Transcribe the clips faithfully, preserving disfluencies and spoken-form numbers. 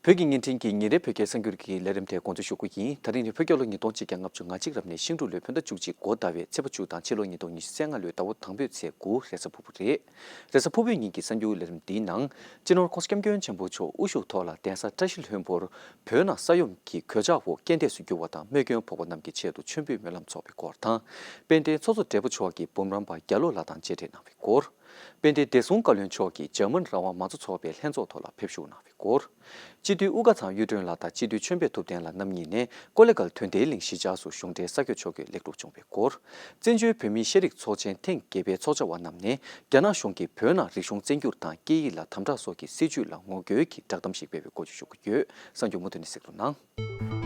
བོད་ཀྱི་བརྙན་འཕྲིན་གྱི་ཉིན་རེའི་བོད་སྐད་གསར་འགྱུར་གྱི་ལས་རིམ་དེ་འགོ་འཛུགས་ཞུ་རྒྱུ་ཡིན། ད་རིང་ནི་བོད་རྒྱལ་ལོ་ཉིས་སྟོང་ཆིག་བརྒྱ་ལྔ་བཅུ་ང་གཅིག་རབ་གནས་ཤིང་འབྲུག་ལོའི་བོད་ཟླ་བཅུ་གཅིག་འགོ་ཟླ་བའི་ཚེས་པ་བཅུ་དང་ཕྱི་ལོ་ཉིས་སྟོང་ཉི་ཤུ་རྩ་ལྔ་ལོའི་ཟླ་བ་དང་པོའི་ཚེས་དགུ་རེས་གཟའ་ཕུར་བུ་རེད། རེས་གཟའ་ཕུར་བུའི་ཉིན་གྱི་གསར་འགྱུར་ལས་རིམ་འདིའི་ནང་། སྤྱི་ནོར་༸གོང་ས་༸སྐྱབས་མགོན་ཆེན་པོ་མཆོག་དབུ་བཞུགས་ཐོག་ལ་གདན་ས་བཀྲ་ཤིས་ལྷུན་པོར་བོད་ནང་ས་ཡོམ་གྱི་གོད་ཆག་འོག་རྐྱེན་འདས་སུ་གྱུར་བ་དང་རྨས་སྐྱོན་ཕོག་པ་རྣམས་ཀྱི་ཆེད་དུ་མཆོད་འབུལ་སྨོན་ལམ་ཚོགས་པའི་སྐོར་དང་། དཔལ་ལྡན་ཚོགས་གཙོ་སྦྲེལ་པོ་མཆོག་གིས་འབུམ་རམས་པ་རྒྱ་ལོ་ལགས་དང་མཇལ་འཕྲད་གནང་བའི་སྐོར། དཔལ་ལྡན་བདེ་སྲུང་བཀའ་བློན་མཆོག་གིས་འཇར་མན་རང་དབང་མང་གཙོ་ཚོགས་པའི་ལྷན་ཚོགས་ཐོག་ལ་ཕེབས་བཞུགས་གནང་བའི་སྐོར། སྤྱི་འཐུས་དབུ་དཀར་ཚང་གཡུ་སྒྲོན་ལགས་དང་སྤྱི་འཐུས་ཆོས་འཕེལ་ཐུབ་བསྟན་ལགས་རྣམ་གཉིས་ནས་ཀོ་ལེ་གྷལ་དོན་ལྡན་གླིང་གཞིས་ཆགས་སུ་གཞུང་འབྲེལ་ས་སྐྱོད་ཕྱོགས་བསྐྱོད་ལེགས་གྲུབ་བྱུང་བའི་སྐོར། བཙན་བྱོལ་བོད་མིའི་ཤེས་རིག་ཚོགས་ཆེན་ཐེངས་བརྒྱད་པའི་ཚོགས་བཅར་བ་རྣམས་ནས་རྒྱ་ནག་གཞུང་གིས་བོད་ནང་རིག་གཞུང་བཙན་སྒྱུར་དང་སྐད་ཡིག་ལ་དམ་དྲག་སོགས་ཀྱི་སྲིད་བྱུས་ལ་ངོ་རྒོལ་གྱི་བསྒྲགས་གཏམ་ཞིག་སྤེལ་བའི་སྐོར་བཅས་ཞུ་གི་ཡོད། གསར་འགྱུར་མུ་མཐུད་ནས་གཟིགས་རོགས་གནང་།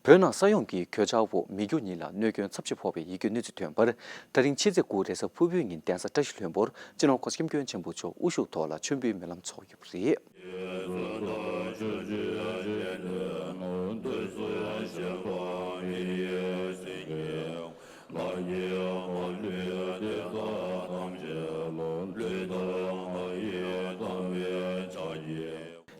བོད་ནང་ས་ཡོམ་གྱི་གོད་ཆག་འོག་མི་རྒྱུ་གཉིས་ལ་གནོད་སྐྱོན་ཚབས་ཆེ་ཕོག་པའི་ཡིད་སྐྱོའི་གནས་ཚུལ་ཐོན་པར། ད་རིང་ཕྱི་ཚེས་དགུ་རེས་གཟའ་ཕུར་བུའི་ཉིན་གདན་ས་བཀྲ་ཤིས་ལྷུན་པོར་སྤྱི་ནོར་༸གོང་ས་༸སྐྱབས་མགོན་ཆེན་པོ་མཆོག་དབུ་བཞུགས་ཐོག་ལ་མཆོད་འབུལ་སྨོན་ལམ་ཚོགས་ཡོད་པ་རེད།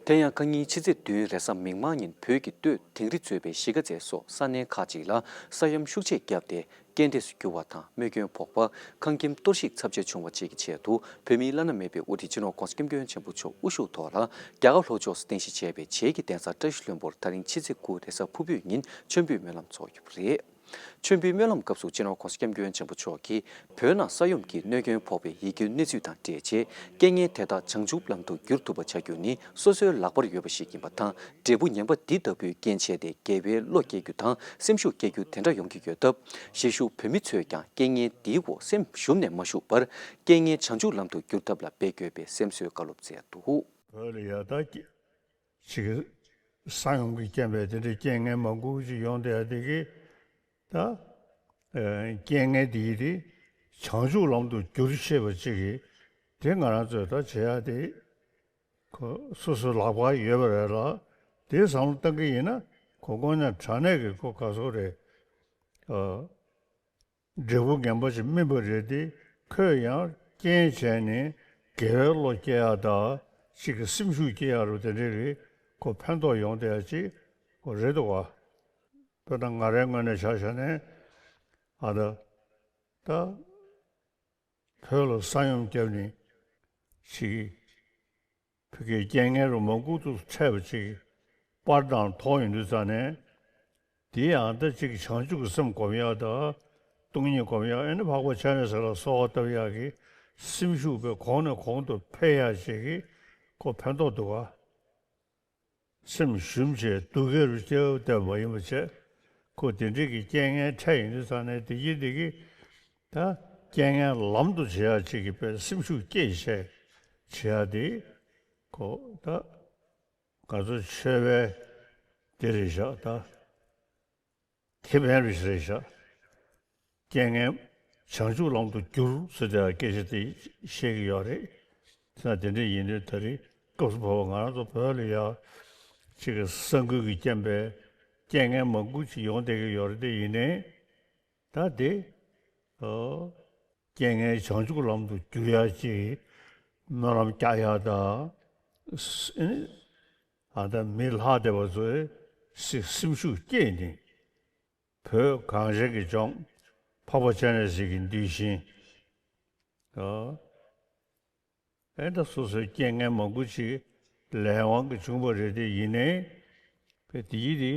དེ་ཡང་ཁ་ཉིན་ཕྱི་ཚེས་བདུན་རེས་གཟའ་མིག་དམར་ཉིན་བོད་ཀྱི་སྟོད་དིང་རི་གཙོས་པའི་གཞིས་ཀ་རྩེ་སོགས་ས་གནས་ཁག་ཅིག་ལ་ས་ཡོམ་ཤུགས་ཆེ་བརྒྱབ་སྟེ། རྐྱེན་འདས་སུ་གྱུར་བ་དང་རྨས་སྐྱོན་ཕོག་པ། ཁང་ཁྱིམ་གཏོར་བཤིག་ཚབས་ཆེ་བྱུང་བ་བཅས་ཀྱི་ཆེད་དུ། བོད་མིའི་བླ་ན་མེད་པའི་དབུ་ཁྲིད་སྤྱི་ནོར་༸གོང་ས་༸སྐྱབས་མགོན་ཆེན་པོ་མཆོག་དབུ་བཞུགས་ཐོག་ལ་རྒྱ་གར་ལྷོ་ཕྱོགས་སུ་རྟེན་གཞི་བྱས་པའི་བྱེས་ཀྱི་གདན་ས་བཀྲ་ཤིས་ལྷུན་པོར་ད་རིང་ཕྱི་ཚེས་དགུ་རེས་གཟའ་ཕུར་བུའི་ཉིན་མཆོད་འབུལ་སྨོན་ལམ་ཚོགས་ཡོད་པ་རེད། མཆོད་འབུལ་སྨོན་ལམ་སྐབས་སུ་སྤྱི་ནོར་༸གོང་ས་༸སྐྱབས་མགོན་ཆེན་པོ་མཆོག་གིས། བོད་ནང་ས་ཡོམ་གྱིས་གནོད་སྐྱོན་ཕོག་པའི་ཡིད་སྐྱོའི་གནས་ཚུལ་དང་འབྲེལ་བྱས། རྐྱེན་ངན་དེ་དག་བྱང་ཆུབ་ལམ་དུ་བསྒྱུར་ཐུབ་པ་བྱ་རྒྱུ་ནི་སོ་སོའི་ལག་པར་ཡོད་པ་ཞིག་ཡིན་པ་དང་། འབྲས་བུ་ངན་པ་འདི་ལྟ་བུའི་རྐྱེན་བྱས་ཏེ་དགེ་བའི་བློ་སྐྱེ་རྒྱུ་དང་སེམས་ཤུགས་སྐྱེ་རྒྱུ་དེ་འདྲ་ཡོང་གི་ཡོད་སྟབས། གཞིས་བཞུགས་བོད་མི་ཚོས་ཀྱང་རྐྱེན་ངན་འདིའི་འོག་སེམས་ཞུམ་ནས་མ་བཞུགས་པར། རྐྱེན་ངན་བྱང་ཆུབ་ལམ་དུ་བསྒྱུར་ཐབས་ལ་འབད་དགོས་པའི་སེམས་གསོའི་བཀའ་སློབ་སྩལ་འདུག། བོད་ལ་ཡ་ད་ཅིག་ས་ཡོམ་གྱི་རྐྱེན་པས་དེ་འདྲའི་རྐྱེན་ངན་མང་པོ་ཅིག་ཡོང་བསྡད་ཡ་དེ་གི་ད་ཨ་རྐྱེན་ངན་དེ་ཡི་དེ་བྱང་ཆུབ་ལམ་དུ་བསྒྱུར་ཤེས་པ་ཅིག་གི་དེ་ང་རང་ཚོས་ད་བྱེད་ཡ་དེ་ཁོ་སོ་སོའི་ལག་པར་ཡོད་པ་རེད་ལ། དེ་བསམ་བློ་བཏང་གི་ཡིན་ན་ཁོ་དངོས་གནས་དྲང་གནས་ཀྱི་ཁོ་ག་ཚོད་རེད། ཨ། འབྲས་བུ་ངན་པ་ཞིག་སྨིན་པ་རེད་དེ། ཁོས་ཡང་རྐྱེན་བྱས་ནས་དགེ་བའི་བློ་སྐྱེ་ཡག་དང་གཅིག་གི་སེམས་ཤུགས་སྐྱེ་ཡག་རུ་དེ་འདྲའི་རིགས་ཁོ་ཕན་ཐོགས་ཡོང་བསྡད་ཡག་ཅིག་ཁོ་རེད་འདུག་བ། དཔེར་ན་ང་རའི་ངོས་ནས་ཆ་བཞག་ནས་ཨ་ད་ད་བོད་ལ་ས་ཡོམ་བརྒྱབ་ནས་ཅིག་ཕ་གིའི་རྐྱེན་ངན་རུ་མང་པོ་ཅིག་འཕྲད་པ་ཅིག་པར་དང་ཐོག་ཡོང་དུས་ཙ་ནས། དེ་ཡང་ད་ཅིག་བྱང་ཆུབ་ཀྱི་སེམས་སྒོམ་ཡག་དང་། སྟོང་ཉིད་སྒོམ་ཡག་ཨེ་ནི་འཕགས་པ་སྤྱན་རས་གཟིགས་ལ་གསོལ་བ་བཏབ་ཡག་གི་སེམས་ཤུགས་དཔེ་གོང་ནས་གོང་དུ་འཕེལ་ཡག་ཅིག་གི་ཁོ་ཕན་ཐོགས་འདུག་ག། སེམས་ཞུམ་བྱས་སྡུག་སྐད་རུ་སྐྱེ་བསྡད་པ་ཡིན་པ་བྱས། ཁོ་དེ་འདྲའི་གི་རྐྱེན་ངན་འཕྲད་ཡོང་དུས་ཙ་ནས་དེ་གི་དེ་གི་ད་རྐྱེན་ངན་ལམ་དུ་བྱེད་ཡག་ཅིག་གི་དཔེ་སེམས་ཤུགས་སྐྱེད་བྱས་བྱེད་ཡག་དེ་ཁོ་ད། ང་ཚོ་ཆོས་པའི་དེ་རེད་ཤག་ད། ཁེ་ཕན་རེད་ཤག་རེད་ཤག། རྐྱེན་ངན་བྱང་ཆུབ་ལམ་དུ་བསྒྱུར་ཟེར་ཏེ་སྐད་ཆ་དེ་བཤད་ཀྱི་ཡོད་རེད། དེ་ན་དེ་འདྲ་ཡིན་དུས་ད་རེས་སྐབས་སུ་བབས་པ་ང་རང་ཚོ་བོད་ལ་ཡ་ཅིག་གི་ས་འགུལ་གྱི་རྐྱེན་པས་རྐྱེན་ངན་མང་པོ་ཅིག་ཡོང་བསྡད་ཀྱི་ཡོད་རེད་དེ། ཡིན་ནའི་ད་དེ་ཨོ། རྐྱེན་ངན་བྱང་ཆུབ་ལམ་དུ་བསྒྱུར་ཡག་ཅིག་སྨོན་ལམ་རྒྱག་ཡག་དང་། ཨ་ད་མི་ལྷག་བསྡད་པ་ཚོས་སེམས་ཤུགས་བསྐྱེད་ནས་བོད་གངས་ཅན་གྱི་ལྗོངས་འཕགས་པ་སྤྱན་རས་གཟིགས་ཀྱི་གདུལ་ཞིང་། ཨེ་ད་སོ་སོའི་རྐྱེན་ངན་མང་པོ་ཅིག་ལས་དབང་གིས་བྱུང་བ་རེད་དེ། ཡིན་ནའི་དཔེ་དེ་ཡི་དེ་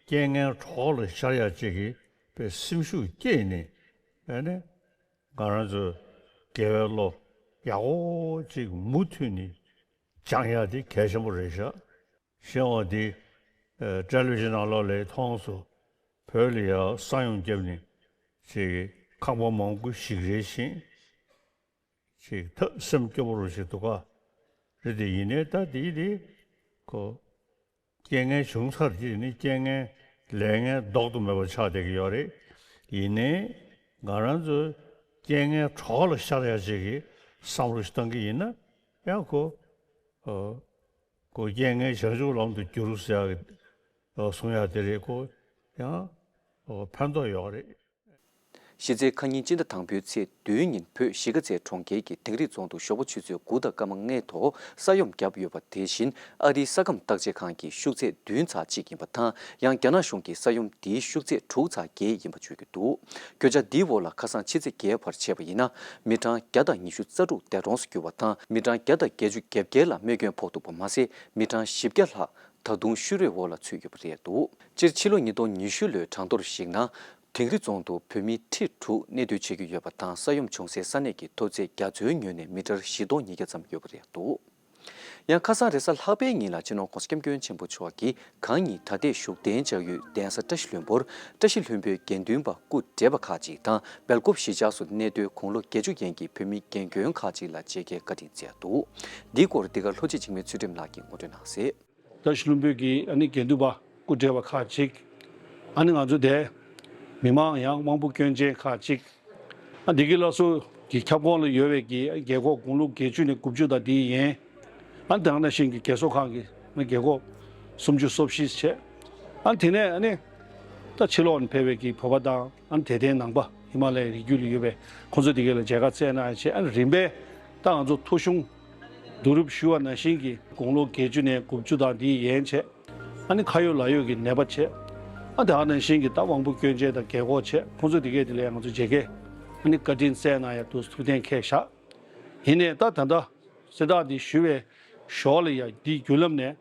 རྐྱེན་ངན་གྲོགས་ལ་ཤར་ཡག་ཅིག་གི་དཔེ་སེམས་ཤུགས་བསྐྱེད་ནས་ཨེ་ནས་ང་རང་ཚོས་དགེ་བའི་བློ་ཡག་པོ་ཅིག་མུ་མཐུད་ནས་སྦྱང་ཡག་དེ་གལ་ཆེན་པོ་རེད་ཤག། གཞན་བ་འདི་ཊེ་ལི་བི་ཤན་ནང་ལོགས་ལ་མཐོང་སོང་། བོད་ལ་ཡང་ས་ཡོམ་བརྒྱབ་ནས་ཅིག་ཁང་པ་མང་པོ་ཞིག་རལ་ཞིང་། ཅིག་ཐབས་སེམས་སྐྱོ་པོ་རུ་ཞིག་འདུག་ག། རེད་དེ། ཡིན་ནའི་ད་དེ་དེ་ཁོ་རྐྱེན་ངན་བྱུང་ཚར་དེ་ནི་རྐྱེན་ངན་ལས་ངན་ལྡོག་ཏུ་མེད་པ་ཆགས་བསྡད་ཀྱི་ཡོད་རེད། ཡིན་ནའི་ང་རང་ཚོས་རྐྱེན་ངན་གྲོགས་ལ་ཤར་ཡག་ཅིག་གི་བསམ་བློ་ཞིག་བཏང་གི་ཡིན་ན། ཡང་ཁོ་ཨ་ཁོ་རྐྱེན་ངན་བྱང་ཆུབ་ལམ་དུ་བསྒྱུར་ཟེར་ཡག་གི་ཨ་གསུང་ཡག་དེ་རེད། ཁོ་ཡང་ཨ་ཕན་ཐོགས་ཡོད་རེད། གཞི་རྩའི་ཁ་ཉིན་སྤྱི་ཟླ་དང་པོའི་ཚེས་བདུན་ཉིན་བོད་གཞིས་ཀ་རྩེ་གྲོང་ཁྱེར་གྱི་དིང་རི་རྫོང་དུ་ཞོགས་པ་ཆུ་ཚོད་དགུ་དང་སྐར་མ་ལྔའི་ཐོག་ས་ཡོམ་བརྒྱབ་ཡོད་པ། དེ་བཞིན་ཨ་རིའི་ས་ཁམས་བརྟག་དཔྱད་ཁང་གི་ཤུགས་ཚད་བདུན་ཚེག་གཅིག་ཡིན་པ་དང་། ཡང་རྒྱ་ནག་གཞུང་གིས་ས་ཡོམ་འདིའི་ཤུགས་ཚད་དྲུག་ཚེག་བརྒྱད་ཡིན་པ་བརྗོད་ཀྱི་འདུག། བརྗོད་བྱ་འདིའི་འོག་ལ་ཁ་སང་ཕྱི་ཚེས་བརྒྱད་བར་བྱས་པ་ཡིན་ན། མི་གྲངས་བརྒྱ་དང་ཉི་ཤུ་རྩ་དྲུག་འདས་གྲོངས་སུ་གྱུར་བ་དང་། མི་གྲངས་བརྒྱ་དང་བརྒྱད་ཅུ་གྱ་བརྒྱད་ལ་རྨས་སྐྱོན་ཕོག་འདུག་པ་མ་ཟད། མི་གྲངས་བཞི་བརྒྱ་ལྷག་ད་དུང་ཤུལ་རེའི་འོག་ལ་ཚུད་ཡོད་པ་རེད་འདུག། སྤྱིར་ཕྱི་ལོ་ཉིས་སྟོང་ཉི་ཤུ་ལོའི་གྲངས་ཐོར་གཞིགས་ན། དིང་རི་རྫོང་དུ་བོད་མི་ཁྲི་དྲུག་གནས་སྡོད་བྱེད་ཀྱི་ཡོད་པ་དང་། ས་ཡོམ་བྱུང་སའི་ས་གནས་ཀྱི་མཐོ་ཚད་རྒྱ་མཚོའི་ངོས་ནས་མི་ཊར་བཞི་སྟོང་ཉིས་བརྒྱ་ཙམ་ཡོད་པ་རེད་འདུག། ཡང་ཁ་སང་རེས་གཟའ་ལྷག་པའི་ཉིན་ལ་སྤྱི་ནོར་༸གོང་ས་༸སྐྱབས་མགོན་ཆེན་པོ་མཆོག་གིས་གང་ཉིད་ད་ལྟའི་བཞུགས་གདན་འཇགས་ཡུལ་གདན་ས་བཀྲ་ཤིས་ལྷུན་པོར་བཀྲ་ཤིས་ལྷུན་པོའི་དགེ་འདུན་པ་སྐུ་བགྲེས་པ་ཁག་ཅིག་དང་། སྦེལ་ཀོབ་གཞིས་ཆགས་སུ་གནས་སྡོད་དགུང་ལོ་བརྒྱད་ཅུ་ཡན་གྱི་བོད་མི་རྒན་རྒོན་ཁག་ཅིག་ལ་མཇལ་ཁའི་བཀའ་དྲིན་སྩལ་འདུག། འདིའི་སྐོར་འདི་གར་ལྷོ་སྤྱི་འཇིགས་མེད་ཚུལ་ཁྲིམས་ལགས་ཀྱིས་ངོ་སྤྲོད་གནང་གསལ། བཀྲ་ཤིས་ལྷུན་པོའི་གི་ཨ་ནི་དགེ་འདུན་པ་སྐུ་བགྲེས་པ་ཁག་ཅིག། ཨ་ནི་ང་ཚོ་དེ་མི་མང་ཡང་དབང་པོ་སྐྱོན་ཅན་ཁག་ཅིག། ཨ་འདི་གི་སླར་གསོ་གི་ཁྱབ་ཁོངས་ལ་ཡོད་པའི་གི་རྒས་འཁོགས་དགུང་ལོ་བརྒྱད་ཅུ་ནས་དགུ་བཅུ་དང་དེའི་ཡན། ཨ་དེ་ནང་བཞིན་གྱི་རྒས་གསོ་ཁང་གི་རྒས་འཁོགས་སུམ་ཅུ་སོ་བཞི་བྱས། ཨ་དེ་ནས་ཨ་ནི་ད་ཕྱི་ལོགས་ནས་ཕེབས་པའི་གི་བོད་པ་དང་། ཨ་ནི་དད་ལྡན་ནང་པ་ཧི་མ་ལ་ཡའི་རི་རྒྱུད་ལ་ཡོད་པའི་ཁོང་ཚོ་དེ་གས་ལ་མཇལ་ཁ་བསྩལ་གནང་ཡ་བྱས། ཨ་ནི་རིམ་པས་ད་ང་ཚོ་ཐོ་གཞུང་བསྡུ་རུབ་ཞུ་བ་ནང་བཞིན་གྱི་དགུང་ལོ་བརྒྱད་ཅུ་ནས་དགུ་བཅུ་དང་དེའི་ཡན་བྱས། ཨ་ནི་ཁ་ཡོད་ལག་ཡོད་ཀྱི་ནད་པ་བྱས། ཨ་དེ་ནང་བཞིན་གྱི་ད་དབང་པོ་སྐྱོན་ཅན་དང་རྒས་འཁོགས་བྱས། ཁོང་ཚོ་དེ་གས་དེ་ལ་ཡང་ང་ཚོ་མཇལ་ཁའི་ཨ་ནི་བཀའ་དྲིན་སྩལ་གནང་ཡ་འདུག། ཐུགས་གཏན་འཁེལ་བཞག། ཡིན་ནའི་ད་ད་ལྟ་གསལ་བསྒྲགས་འདི་ཞུ་བའི་ཞོར་ལ་ཡ་འདིའི་བརྒྱུད་ལམ་ནས་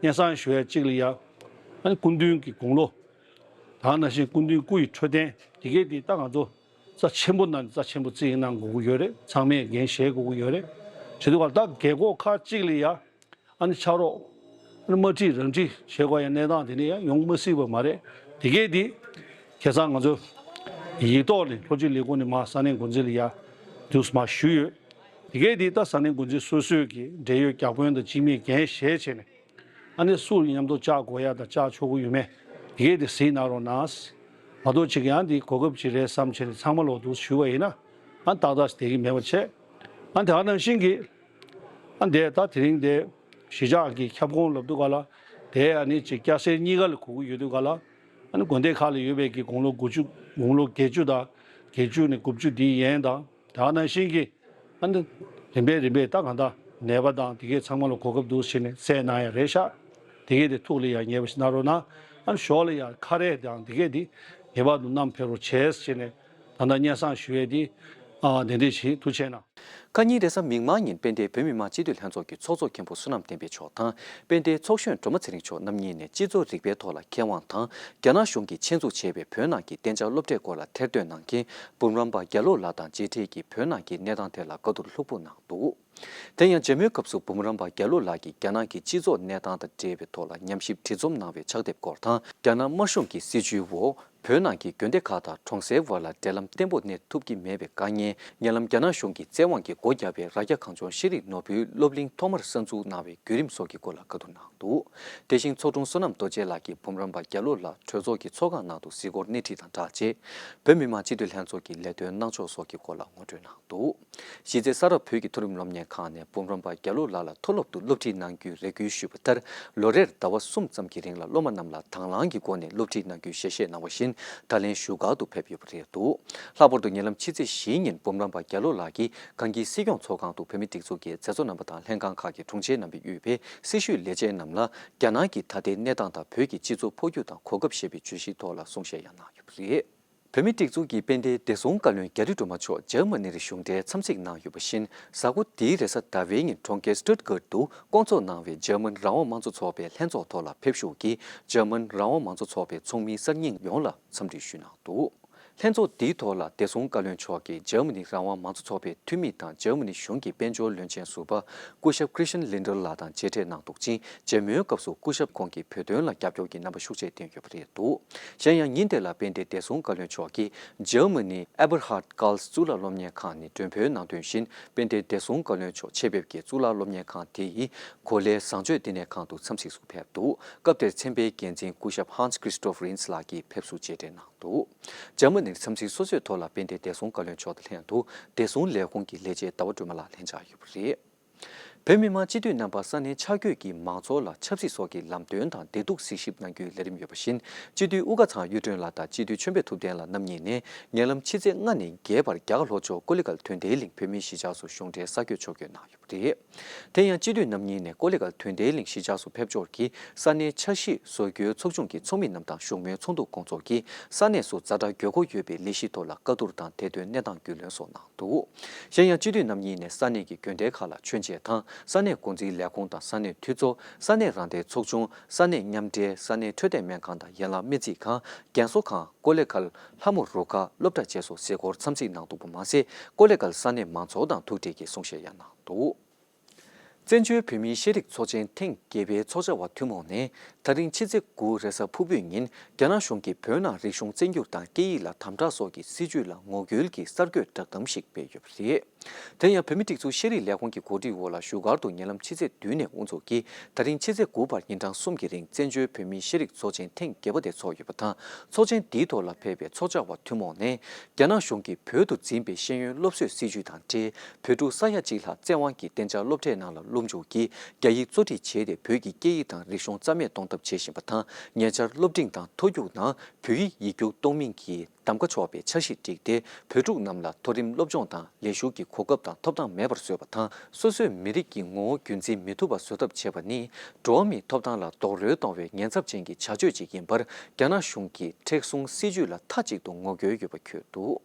སྙན་སེང་ཞུ་ཡ་གཅིག་ལ་ཡ། ཨ་ནི་སྐུ་མདུན་གྱི་དགུང་ལོ། ད་ནང་བཞིན་སྐུ་མདུན་སྐུ་ཡི་འཕྲོད་བསྟེན་དེ་གས་དེ་ད་ང་ཚོ་རྩ་ཆེན་པོ་ནང་ནས་རྩ་ཆེན་པོ་བརྩི་གནང་དགོས་ཀྱི་ཡོད་རེད། ཚང་མས་འགན་བཞེས་དགོས་ཀྱི་ཡོད་རེད། བྱེད་དུས་ག་ད་རྒས་འཁོགས་ཁག་ཅིག་ལ་ཡ། ཨ་ནི་ཕྱག་རོགས། ཨ་ནི་མ་ཁྲིད་རང་ཁྲིད་བྱེད་དགོས་ཡ་གནས་སྟངས་དེ་ནས་ཡང་ཡོང་མ་སྲིད་པ་མ་རེད། དེ་གས་དེ་ཁ་སང་ང་ཚོ་ཡིག་ཐོག་ནས་ལྷོ་སྤྱི་ལས་ཁུངས་ནས་མར་ས་གནས་འགོ་འཛིན་ལ་ཡ་དུས་མར་ཞུས་ཡོད། དེ་གས་དེ་ད་ས་གནས་འགོ་འཛིན་སོ་སོས་ཀྱི་འབྲེལ་ཡོད་བརྒྱ་དཔོན་དང་སྤྱི་མིས་འགན་བཞེས་བྱས་ནས། ཨ་ནི་སུ་མཉམ་དུ་བཅར་དགོས་ཡ་དང་བཅར་ཆོག་གི་ཡོད་མེད་དེ་གས་དེ་གཟིགས་གནང་རོགས་གནང་། མ་གཏོགས་ཅིག་ཡང་འདི་གོ་སྐབས་ཅིག་རེད་བསམ་བྱས་ནས་ཚང་མ་ལོག་འདུག་ཞུས་པ་ཡིན་ན། ཨ་ཏག་ཏག་ཞིག་བསྡད་ཀྱི་མེད་པ་བྱས། ཨ་དེ་ནང་བཞིན་གྱི་ཨ་འདས་ད་དེ་རིང་དེ་གཞིས་ཆགས་ཀྱི་ཁྱབ་ཁོངས་ལབ་དུས་ག་ལ། དེ་ཨ་ནི་ཅིག་སྐྱ་སེར་གཉིས་ཀ་ལ་གོ་གི་ཡོད་དུས་ག་ལ། ཨ་ནི་དགོན་སྡེ་ཁག་ལ་ཡོད་པའི་གི་དགུང་ལོ་དགུ་བཅུ་དགུང་ལོ་བརྒྱད་ཅུ་དང་བརྒྱད་ཅུ་ནས་དགུ་བཅུ་དེའི་ཡན་དང་། དེ་ནང་བཞིན་གྱི་ཨ་ནི་རིམ་པས་རིམ་པས་ད་གང་ལྟར་ནད་པ་དང་དེ་གས་ཚང་མ་ལ་གོ་སྐབས་འདུག་བྱས་ནས་སྩལ་གནང་ཡ་རེད་ཤག། དེ་གས་དེ་ཐུགས་ལ་ཡ་ངེས་པ་ཞིག་གནང་རོགས་གནང་། ཨ་ནི་ཞོར་ལ་ཡ་ཁ་རས་དང་དེ་གས་དེ་ངེས་པར་དུ་བསྣམས་ཕེབས་རོགས་བྱས་བྱས་ནས་ད་ལྟ་སྙན་སེང་ཞུ་ཡས་དེ་ཨ་དེ་འདྲས་ཞིག་ཐུགས་རྗེ་གནང་། ཁ་ཉིན་རེས་གཟའ་མིག་དམར་ཉིན་དཔལ་ལྡན་བོད་མི་མང་སྤྱི་འཐུས་ལྷན་ཚོགས་ཀྱི་ཚོགས་གཙོ་མཁན་པོ་བསོད་ནམས་བསྟན་འཕེལ་མཆོག་དང་དཔལ་ལྡན་ཚོགས་གཞོན་སྒྲོལ་མ་ཚེ་རིང་མཆོག་རྣམ་གཉིས་ནས་སྤྱི་ཚོགས་རིག་པའི་ཐོག་ལ་མཁས་དབང་དང་རྒྱ་ནག་གཞུང་གིས་ཆེད་འཛུགས་བྱས་པའི་བོད་ནང་གི་གཏན་འཇགས་སློབ་གྲྭའི་སྐོར་ལ་ཐེར་འདོན་གནང་མཁན་འབུམ་རམས་པ་རྒྱ་ལོ་ལགས་དང་མཇལ་འཕྲད་ཀྱིས་བོད་ནང་གི་གནས་སྟངས་ཐད་ལ་བཀའ་བསྡུར་ལྷུག་པོ་གནང་འདུག། དེ་ཡང་མཇལ་མོལ་སྐབས་སུ་འབུམ་རམས་པ་རྒྱ་ལོ་ལགས་ཀྱིས་རྒྱ་ནག་གི་སྤྱི་ཚོགས་གནས་སྟངས་དང་འབྲེལ་བའི་ཐོག་ལ་ཉམས་ཞིབ་བྲིས་རྩོམ་གནང་བའི་ཕྱག་དེབ་སྐོར་དང་། རྒྱ་ནག་དམར་གཞུང་གི་སྲིད་བྱུས་འོག་བོད་ནང་གི་དགོན་སྡེ་ཁག་དང་གྲོང་གསེབ་བར་ལ་འབྲེལ་ལམ་བརྟན་པོ་གནས་ཐུབ་ཀྱི་མེད་པའི་དཀའ་ངལ། ཉེ་ལམ་རྒྱ་ནག་གཞུང་གིས་བཙན་དབང་གིས་སྒོ་བརྒྱབ་པའི་རྭ་རྒྱ་གངས་ལྗོངས་ཤེས་རིག་ནོར་བུའི་སློབ་གླིང་ཐོག་མར་གསར་འཛུགས་གནང་བའི་བརྒྱུད་རིམ་སོགས་ཀྱི་སྐོར་ལ་བཀའ་བསྡུར་གནང་འདུག། དེ་བཞིན་ཚོགས་དྲུང་བསོད་ནམས་རྡོ་རྗེ་ལགས་ཀྱིས་འབུམ་རམས་པ་རྒྱ་ལོ་ལགས་གྲོས་ཚོགས་ཀྱི་ཚོགས་ཁང་ནང་དུ་གཟིགས་སྐོར་སྣེ་ཁྲིད་དང་སྦྲགས་རྗེས། བོད་མི་མང་སྤྱི་འཐུས་ལྷན་ཚོགས་ཀྱི་ལས་དོན་གནང་ཕྱོགས་སོགས་ཀྱི་སྐོར་ལ་ངོ་སྤྲོད་གནང་འདུག། གཞི་རྩའི་ས་རཱ་བོད་ཀྱི་མཐོ་རིམ་སློབ་གཉེར་ཁང་ནས་འབུམ་རམས་པ་རྒྱ་ལོ་ལགས་ལ་མཐོ་སློབ་ཏུ་སློབ་ཁྲིད་གནང་རྒྱུའི་རེ་སྐུལ་ཞུས་པ་ལྟར། ལོ་རེར་ཟླ་བ་གསུམ་ཙམ་གྱི་རིང་ལ་སློབ་མ་རྣམས་ལ་དང་བླངས་ཀྱི་སྒོ་ནས་སློབ་ཁྲིད་གནང་རྒྱུའི་ཞལ་བཞེས་གནང་བ་བཞིན། ད་ལན་བཞུགས་སྒར་དུ་ཕེབས་ཡོད་པ་རེད་འདུག། ལྷག་པར་དུ་ཉེ་ལམ་ཕྱི་ཚེས་བཞི་ཉིན་འབུམ་རམས་པ་རྒྱ་ལོ་ལགས་ཀྱིས་གངས་སྐྱིད་སྲིད་སྐྱོང་ཚོགས་ཁང་དུ་བོད་མི་སྒྲིག་འཛུགས་ཀྱི་མཛད་གཙོ་རྣམ་པ་དང་ལྷན་ཁང་ཁག་གི་དྲུང་ཆེ་རྣམ་པས་དབུས་པའི་སྲི་ཞུའི་ལས་བྱེད་རྣམས་ལ་རྒྱ་ནག་གི་ད་ལྟའི་གནས་སྟངས་དང་བོད་ཀྱི་སྤྱི་ཚོགས་འཕོ་འགྱུར་དང་གོ་སྐབས་ཞེས་པའི་བརྗོད་གཞིའི་ཐོག་ལ་གསུང་བཤད་ཡང་གནང་ཡོད་པ་རེད། བོད་མིའི་སྒྲིག་འཛུགས་ཀྱི་དཔལ་ལྡན་བདེ་སྲུང་བཀའ་བློན་རྒྱ་རི་སྒྲོལ་མ་མཆོག་འཇར་མ་ནིར་གཞུང་འབྲེལ་འཚམས་གཟིགས་གནང་ཡོད་པ་བཞིན། གཟའ་འཁོར་འདིའི་རེས་གཟའ་ཟླ་བའི་ཉིན་གྲོང་ཁྱེར་སྟུད་གྷར་དུ་བསྐོང་ཚོགས་གནང་བའི་འཇར་མན་རང་དབང་མང་གཙོ་ཚོགས་པའི་ལྷན་ཚོགས་ཐོག་ལ་ཕེབས་ཞུགས་ཀྱིས། འཇར་མན་རང་དབང་མང་གཙོ་ཚོགས་པའི་ཚོགས་མི་གསར་རྙིང་ཡོངས་ལ་འཚམས་འདྲི་ཞུས་གནང་འདུག། ལྷན་ཚོགས་འདིའི་ཐོག་ལ་བདེ་སྲུང་བཀའ་བློན་མཆོག་གིས་འཇར་མ་ནི་རང་དབང་མང་གཙོ་ཚོགས་པའི་འཐུས་མི་དང་འཇར་མ་ནི་གཞུང་གི་དཔལ་འབྱོར་བློན་ཆེན་ཟུར་པ་སྐུ་ཞབས་Christian Lindner ལགས་དང་མཇལ་འཕྲད་གནང་འདུག་ཅིང་། མཇལ་མོལ་སྐབས་སུ་སྐུ་ཞབས་ཁོང་གིས་བོད་དོན་ལ་རྒྱབ་སྐྱོར་གྱི་རྣམ་པ་ཤུགས་ཆེ་བསྟན་ཡོད་པ་རེད་འདུག། གཞན་ཡང་ཉིན་དེ་ལ་དཔལ་ལྡན་བདེ་སྲུང་བཀའ་བློན་མཆོག་གིས་འཇར་མ་ནི་Eberhard Karls གཙུག་ལག་སློབ་གཉེར་ཁང་ནས་མགྲོན་འབོད་གནང་དོན་བཞིན། དཔལ་ལྡན་བདེ་སྲུང་བཀའ་བློན་མཆོག་ཆེད་ཕེབས་ཀྱིས་གཙུག་ལག་སློབ་གཉེར་ཁང་དེ་ཡི་གོ་ལའི་བཟང་སྤྱོད་བསྟི་གནས་ཁང་དུ་འཚམས་གཟིགས་སུ་ཕེབས་འདུག། སྐབས་དེར་ཚན་པའི་འགན་འཛིན་སྐུ་ཞབས་Hans Christoph Renz ལགས་ཀྱིས་ཕེབས་བསུ་མཇལ་འཕྲད་གནང་འདུག། འཇར་མ་ནིར་འཚམས་གཟིགས་སོ་སོའི་ཐོག་ལ་དཔལ་ལྡན་བདེ་སྲུང་བཀའ་བློན་མཆོག་དང་ལྷན་དུ་བདེ་སྲུང་ལས་ཁུངས་ཀྱི་ལས་བྱེད་ཟླ་བ་སྒྲོལ་མ་ལགས་ལྷན་བཅར་ཡོད་པ་རེད། བོད་མི་མང་སྤྱི་འཐུས་རྣམ་པ་ས་གནས་ཆ་བགོས་ཀྱི་མང་ཚོགས་ལ་ཆབ་སྲིད་སོགས་ཀྱི་ལམ་སྟོན་དང་བདེ་སྡུག་གཟིགས་ཞིབ་གནང་རྒྱུའི་ལས་རིམ་ཡོད་པ་བཞིན། སྤྱི་འཐུས་དབུ་དཀར་ཚང་གཡུ་སྒྲོན་ལགས་དང་སྤྱི་འཐུས་ཆོས་འཕེལ་ཐུབ་བསྟན་ལགས་རྣམ་གཉིས་ནས་ཉེ་ལམ་ཕྱི་ཚེས་ལྔ་ནས་བརྒྱད་བར་རྒྱ་གར་ལྷོ་ཕྱོགས་ཀོ་ལི་གྷལ་དོན་ལྡན་གླིང་བོད་མིའི་གཞིས་ཆགས་སུ་གཞུང་འབྲེལ་གསར་འགོད་ཕྱོགས་བསྐྱོད་གནང་ཡོད་པ་རེད། དེ་ཡང་སྤྱི་འཐུས་རྣམ་གཉིས་ནས་ཀོ་ལི་གྷལ་དོན་ལྡན་གླིང་གཞིས་ཆགས་སུ་ཕེབས་འབྱོར་གྱིས་ས་གནས་འཆར་གཞི་བཟོ་རྒྱུའི་ཚོགས་ཆུང་གི་ཚོགས་མི་རྣམས་དང་བཞུགས་མོལ་ཚོགས་འདུ་སྐོང་ཚོགས་ཀྱིས་ས་གནས་སུ་ཛ་དྲག་དགོས་མཁོ་ཡོད་པའི་ལས་གཞི་ཐོག་ལ་བཀའ་བསྡུར་དང་དེ་དོན་གནས་སྟངས་རྒྱུས་ལོན་སོགས་གནང་འདུག། གཞན་ཡང་སྤྱི་འཐུས་རྣམ་གཉིས་ནས་ས་གནས་ཀྱི་དགོན་སྡེ་ཁག་ལ་མཆོད་མཇལ་དང་ས་གནས་འགོ་འཛིན་ལས་ཁུངས་དང་ས་གནས་འཐུས་ཚོགས། ས་གནས་རང་བདེན་ཚོགས་ཆུང་། ས་གནས་མཉམ་འབྲེལ། ས་གནས་འཕྲོད་བསྟེན་སྨན་ཁང་དང་ཡན་ལག་སྨན་རྩིས་ཁང་། རྒན་གསོ་ཁང་། ཀོ་ལེ་གྷལ། ལྷ་མོ་རུ་ཁག་སློབ་གྲྭ་བཅས་སོགས་གཟིགས་སྐོར་འཚམས་གཟིགས་གནང་འདུག་པ་མ་ཟད། ཀོ་ལེ་གྷལ་ས་གནས་མང་ཚོགས་དང་ཐུག་འཕྲད་ཀྱིས་གསུང་བཤད་ཡང་གནང་འདུག། བཙན་བྱོལ་བོད་མིའི་ཤེས་རིག་ཚོགས་ཆེན་ཐེངས་བརྒྱད་པའི་ཚོགས་བཅར་བ་ཐུན་མོང་ནས་ད་རིང་ཕྱི་ཚེས་དགུ་རེས་གཟའ་ཕུར་བུའི་ཉིན་རྒྱ་ནག་གཞུང་གིས་བོད་ནང་རིག་གཞུང་བཙན་སྒྱུར་དང་སྐད་ཡིག་ལ་དམ་དྲག་སོགས་ཀྱི་སྲིད་བྱུས་ལ་ངོ་རྒོལ་གྱི་གསར་འགོད་བསྒྲགས་གཏམ་ཞིག་སྤེལ་ཡོད་པ་རེད། དེ་ཡང་བོད་མིའི་སྒྲིག་འཛུགས་ཤེས་རིག་ལས་ཁུངས་ཀྱི་གོ་སྒྲིག་འོག་ལ་བཞུགས་སྒར་དུ་ཉེ་ལམ་ཕྱི་ཚེས་བདུན་ནས་དབུ་འཛུགས་ཀྱིས་ད་རིང་ཕྱི་ཚེས་དགུ་བར་ཉིན་གྲངས་གསུམ་གྱི་རིང་བཙན་བྱོལ་བོད་མིའི་ཤེས་རིག་ཚོགས་ཆེན་ཐེངས་བརྒྱད་པ་དེ་ཚོགས་ཡོད་པ་དང་། ཚོགས་ཆེན་འདིའི་ཐོག་ལ་ཕེབས་པའི་ཚོགས་བཅར་བ་ཐུན་མོང་ནས། རྒྱ་ནག་གཞུང་གིས་བོད་དུ་འཛིན་པའི་ཤེས་ཡོན་སློབ་གསོའི་སྲིད་བྱུས་དང་འབྲེལ། བོད་ཕྲུག་ས་ཡ་གཅིག་ལྷག་བཙན་དབང་གིས་གཏན་འཇགས་སློབ་གྲྭའི་ནང་ལ་སློབ་འཇུག་གིས་རྒྱ་ཡིག་གཙོ་ཁྲིད་བྱས་ཏེ། བོད་ཀྱི་སྐད་ཡིག་དང་རིག་གཞུང་རྩ་མེད་གཏོང་ཐབས་བྱེད་བཞིན་པ་དང་། ཉེ་ཆར་སློབ་འབྲིང་དང་མཐོ་རྒྱུགས་ནང་བོད་ཡིག་ཡིག་རྒྱུགས་གཏོང་མིན་གྱི་གདམ་ཀ་ཆོག་པའི་འཆར་གཞི་བསྒྲིགས་ཏེ། བོད་ཕྲུག་རྣམས་ལ་མཐོ་རིམ་སློབ་སྦྱོང་དང་ལས་ཞུགས་ཀྱི་གོ་སྐབས་དང་ཐོབ་ཐང་མེད་པར་བཟོས་པ་དང་། སོ་སོའི་མི་རིགས་ཀྱི་ངོ་བོ་རྒྱུན་འཛིན་མི་ཐུབ་པ་བཟོ་ཐབས་བྱས་པ་ནི། འགྲོ་བ་མིའི་ཐོབ་ཐང་ལ་རྡོག་རོལ་གཏོང་བའི་ཉེན་ཚབས་ཅན་གྱི་བྱ་སྤྱོད་ཅིག་ཡིན་པར། རྒྱ་ནག་གཞུང་གི་མཁྲེགས་བཟུང་སྲིད་བྱུས་ལ་མཐའ་གཅིག་ཏུ་ངོ་རྒོལ་ཡོད་པ་འཁོད་འདུག།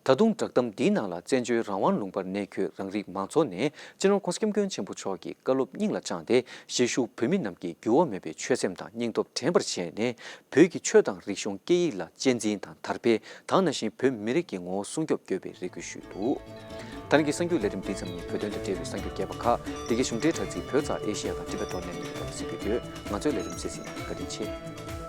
ད་དུང་བསྒྲགས་གཏམ་འདིའི་ནང་ལ། བཙན་བྱོལ་རང་དབང་ལུང་པར་གནས་འཁོད་རང་རིགས་མང་ཚོགས་ནས་སྤྱི་ནོར་༸གོང་ས་༸སྐྱབས་མགོན་ཆེན་པོ་མཆོག་གི་བཀའ་སློབ་སྙིང་ལ་བཅངས་ཏེ། གཞིས་བཞུགས་བོད་མི་རྣམས་ཀྱིས་འགྱུར་བ་མེད་པའི་ཆོད་སེམས་དང་སྙིང་སྟོབས་དྲན་པར་བྱས་ནས། བོད་ཀྱི་ཆོས་དང་རིག་གཞུང་སྐད་ཡིག་ལ་གཅེས་འཛིན་དང་དར་སྤེལ། དེ་ནང་བཞིན་བོད་མི་རིགས་ཀྱི་ངོ་བོ་སྲུང་སྐྱོབ་དགོས་པའི་རེ་སྐུལ་ཞུས་འདུག། ད་རིང་གི་གསར་འགྱུར་ལས་རིམ་འདི་ཙམ་ཡིན། བོད་དོན་དང་འབྲེལ་བའི་གསར་འགྱུར་རྒྱས་པ་ཁག་འདི་གའི་གཞུང་འབྲེལ་དྲ་ཚིགས་བོད་ཙ་ཨེ་ཤེ་ཡ་དང་ཊི་བེཊ་ཌོཊ་ནེཊ་གཉིས་ཀྱི་ཐོག་ལ་གཟིགས་རྒྱུ་ཡོད། ང་ཚོའི་ལས་རིམ་གསན་གཟིགས་གནང་བར་བཀའ་དྲིན་ཆེ།